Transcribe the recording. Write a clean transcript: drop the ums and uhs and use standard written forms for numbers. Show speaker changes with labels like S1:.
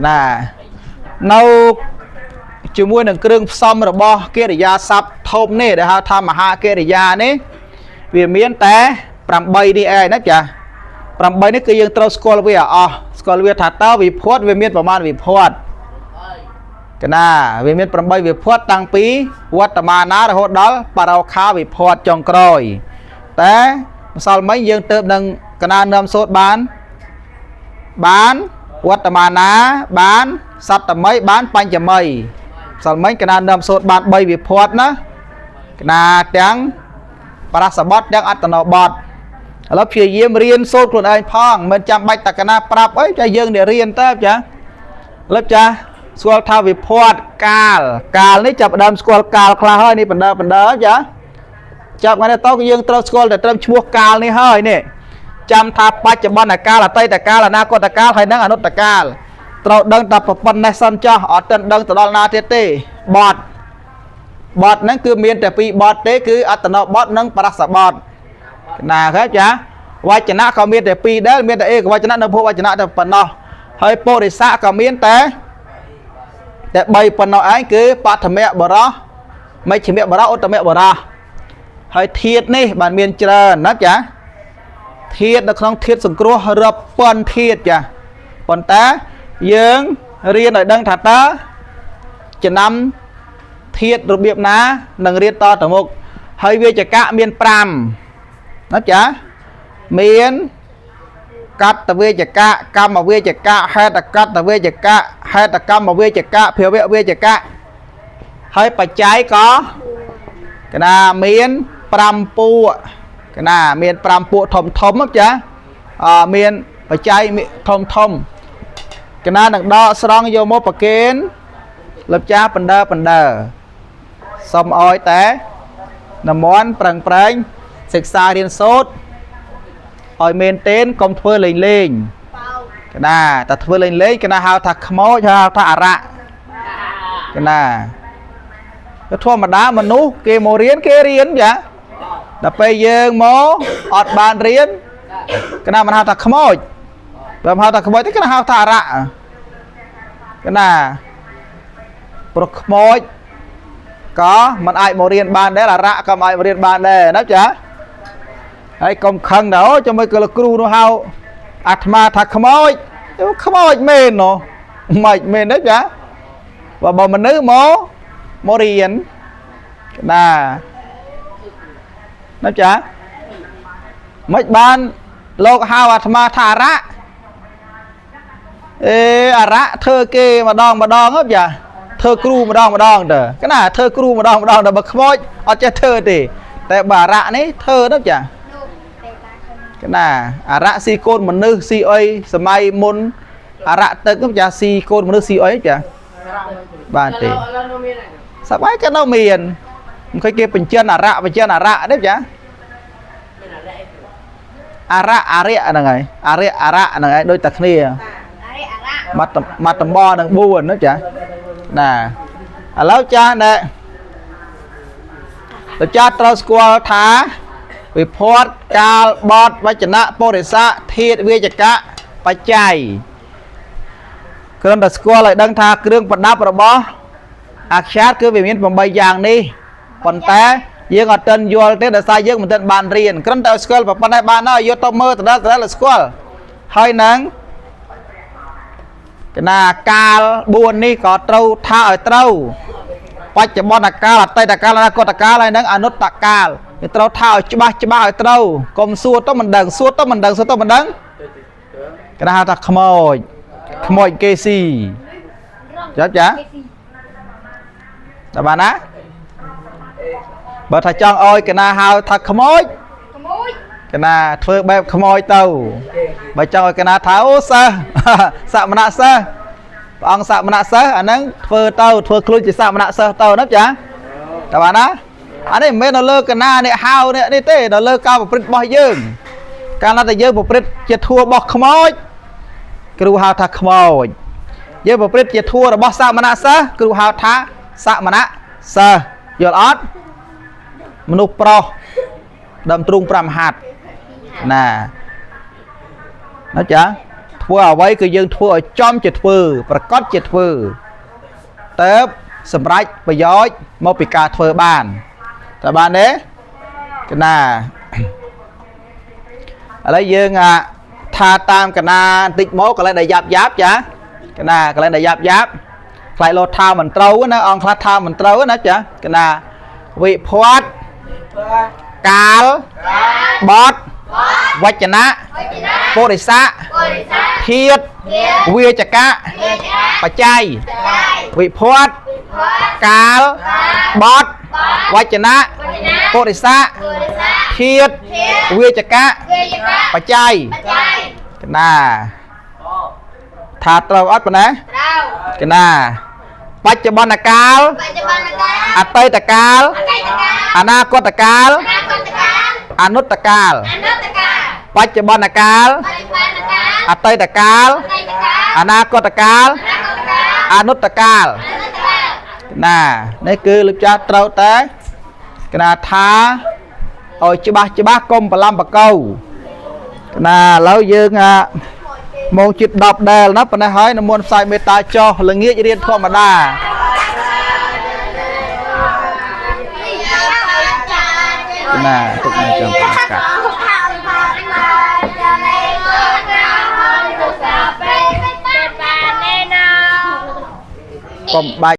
S1: ណានៅជាមួយនឹងគ្រឿងផ្សំរបស់កិរិយាសព្ទធំនេះដែលហៅថាមហាកិរិយានេះវាមានតែ8នេះឯងណាចា8នេះគឺយើងត្រូវស្គាល់វាឲ្យអស់ស្គាល់វាថាតើវិភ័តវាមានប្រមាណវិភ័តកណាវាមាន8វិភ័តតាំងពីវត្តមាណារហូតដល់បរោខាវិភ័តចុងក្រោយតែម្សិលមិញយើងទៅនឹងកណានាំសូត្របានបានវត្តមាណាបានសត្តមីបានបញ្ចមីម្សិលមិញកណានាំសូត្របាន3វិភ័តណាកណាទាំងបរសបទទាំងអត្តនោបទឥឡូវព្យាយាមរៀនសូត្រខ្លួនឯងផងមិនចាំបាច់តកណាប្រាប់អីចាយើងអ្នករៀនតើចាឥឡូវចាស្គាល់ថាវិភ័តកាលកាលនេះចាប់ផ្ដើមស្គាល់កាលខ្លះហើយនេះបណ្ដើបណ្ដើចាចាប់ថ្ងៃនេះតគឺយើងត្រូវស្គាល់តែត្រឹមឈ្មោះកាលនេះហើយនេះចាំថាបច្ចុប្បន្នកាលអតីតកាលអនាគតកាលហើយនិងអនុត្តកាលត្រូវដឹងតែប៉ុណ្ណេះសិនចោះអត់ទាន់ដឹងទៅដល់ណាទៀតទេបត់បត់ហ្នឹងគឺមានតែពីរបត់ទេគឺអត្តនោបត់និងបរសបត់ណាឃើញចាវចនៈក៏មានតែពីរដែរមានតែឯកវចនៈនិងពហុវចនៈតែប៉ុណ្ណោះហើយពុរិស័កក៏មានតែតែ3ប៉ុណ្ណោះឯងគឺបឋមបរោះមជ្ឈមបរោះឧត្តមបរោះហើយធាតនេះបានមានច្រើនណាចាធាតនៅក្នុងធាតសង្គ្រោះរាប់ពាន់ធាតចាប៉ុន្តែយើងរៀនឲ្យដឹងថាតើចំណាំធាតរបៀបណានឹងរៀនតទៅមុខហើយវាចកៈមាន5ណាចាមានកតវេចកៈកម្មវេចកៈហេតុកតវេចកៈហេតុកម្មវេចកៈភាវៈវេចកៈហើយបច្ច័យក៏កណាមាន5ពួកកណាមាន5ពួកធំធំណាចាអមានបច្ច័យធំធំកណានឹងដកស្រង់យកមកប្រគេនលបចាបណ្ដើបណ្ដើសុំអោយតែនមន់ប្រឹងប្រែងសិក្សារៀនសូត្រឲ្យមែនទែនកុំធ្វើលេងលេងកណាតែធ្វើលេងលេងកណាហៅថាខ្មោចហៅថាអរៈកណាទៅធម្មតាមនុស្សគេមករៀនគេរៀនចាដល់ពេលយើងមកអត់បានរៀនកណាមិនហៅថាខ្មោចបើមិនហៅថាខ្មោចទេកណាហៅថាអរៈកណាព្រោះខ្មោចក៏មិនអាចមករៀនបានដែរអរៈក៏មិនអាចមករៀនបានដែរណាចាហើយកុំខឹងដែរអូចាំមើលក៏លោកគ្រូនោះហៅអាត្មាថាខ្មោចខ្មោចមែនណោះមិនមែនទេចាបើបើមនុស្សមកមករៀនណាណាចាមិនបានលោកហៅអាត្មាថាអរៈអេអរៈធ្វើគេម្ដងម្ដងហ៎ចាធ្វើគ្រូម្ដងម្ដងទៅកណាធ្វើគ្រូម្ដងម្ដងដល់បើខ្មោចអត់ចេះធ្វើទេតែបើអរៈនេះធ្វើទៅចាកណាអរៈស៊ីកូនមនុស្សស៊ីអុយសម័យមុនអរៈទឹកហ្នឹងចាស៊ីកូនមនុស្សស៊ីអុយចាបានទេ
S2: ឥឡូវនៅមានហើយ
S1: សម័យក៏នៅមានមិនឃើញគេបញ្ចិនអរៈបញ្ចិនអរៈទេចា
S2: មានអរៈ
S1: អរៈអរិយហ្នឹងហើយអរិយអរៈហ្នឹងហើយដូចតែគ្នាមកមកតំបនឹង4ណាចាណាឥឡូវចាស់ណែលោកចាស់ត្រូវស្គាល់ថាវិភ័តកាលបតវចនៈបរិស័កធាតវាចកៈបច្ច័យគ្រាន់តែស្គាល់ឲ្យដឹងថាគ្រឿងប្រដាប់របស់អក្សរគឺវាមាន8យ៉ាងនេះប៉ុន្តែយើងអត់ទាន់យល់ទេដោយសារយើងមិនទាន់បានរៀនគ្រាន់តែឲ្យស្គាល់ប៉ុណ្ណេះបានហើយយកទៅមើលដដែលដដែលឲ្យស្គាល់ហើយនឹងកណាកាល4នេះក៏ត្រូវថាឲ្យត្រូវបច្ចុប្បន្នកាលអតីតកាលអនាគតកាលហើយនឹងអនុត្តកាលវាត្រូវថាឲ្យច្បាស់ច្បាស់ឲ្យត្រូវកុំសួរទៅមិនដឹងសួរទៅមិនដឹងសួរទៅមិនដឹងកណាហៅថាខ្មោចខ្មោចគេស៊ីចាចាតើបានណាបើថាចង់ឲ្យកណាហៅថាខ្មោចកណាធ្វើបែបខ្មោចទៅបើចង់ឲ្យកណាថាអូសិស្ស សមណៈសិស្សព្រះអង្គសមណៈសិស្សអាហ្នឹងធ្វើទៅធ្វើខ្លួនជាសមណៈសិស្សទៅណាចាតើបានណាអានេះមិនមែននៅលើកណានេះហៅនេះនេះទេនៅលើការប្រព្រឹត្តរបស់យើងកាលណាតែយើងប្រព្រឹត្តជាធัวរបស់ខ្មោចគ្រូហៅថាខ្មោចយើងប្រព្រឹត្តជាធัวរបស់សមណៈសិស្សគ្រូហៅថាសមណៈសិស្សយល់អត់មនុស្សប្រុសដើមទ្រូង5ហាត់ណាណាចា ធ្វើអ្វីគឺយើងធ្វើឲ្យចំជាធ្វើប្រកាសជាធ្វើទៅសម្រេចប្រយោជន៍មកពីការធ្វើបានតើបានទេកណាឥឡូវយើងអាថាតាមកណាបន្តិចមកកន្លែងដែលយ៉ាប់យ៉ាប់ចាកណាកន្លែងដែលយ៉ាប់យ៉ាប់ខ្លាចលោថាមិនត្រូវណាអង្គខ្លះថាមិនត្រូវណាចាកណាវិភ័តកាលបត់វចនៈពុរិសៈធាតវាចកៈបច្ច័យវិភ័តកាលបត់វចនៈពុរិសៈធាតវាចកៈបច្ច័យកណាថាត្រូវអត់ប៉ុណ្ណាកណាបច្ចុប្បន្នកាលអតីតកាលអនាគតកាលអនុត្តកាលបច្ចុប្បន្នកាលអតីតកាលអនាគតកាលអនុត្តកាលណានេះគឺលោកចាស់ត្រូវតែកណាថាឲ្យច្បាស់ច្បាស់កុំប្រឡំបកៅកណាឥឡូវយើងអាមកជិត10ដែលណាប៉ុណ្ណេះហើយនមន្តផ្សាយមេត្តាចុះល្ងាចរៀនធម្មតាណាទុកនៅចាំកាត់កុំបាច់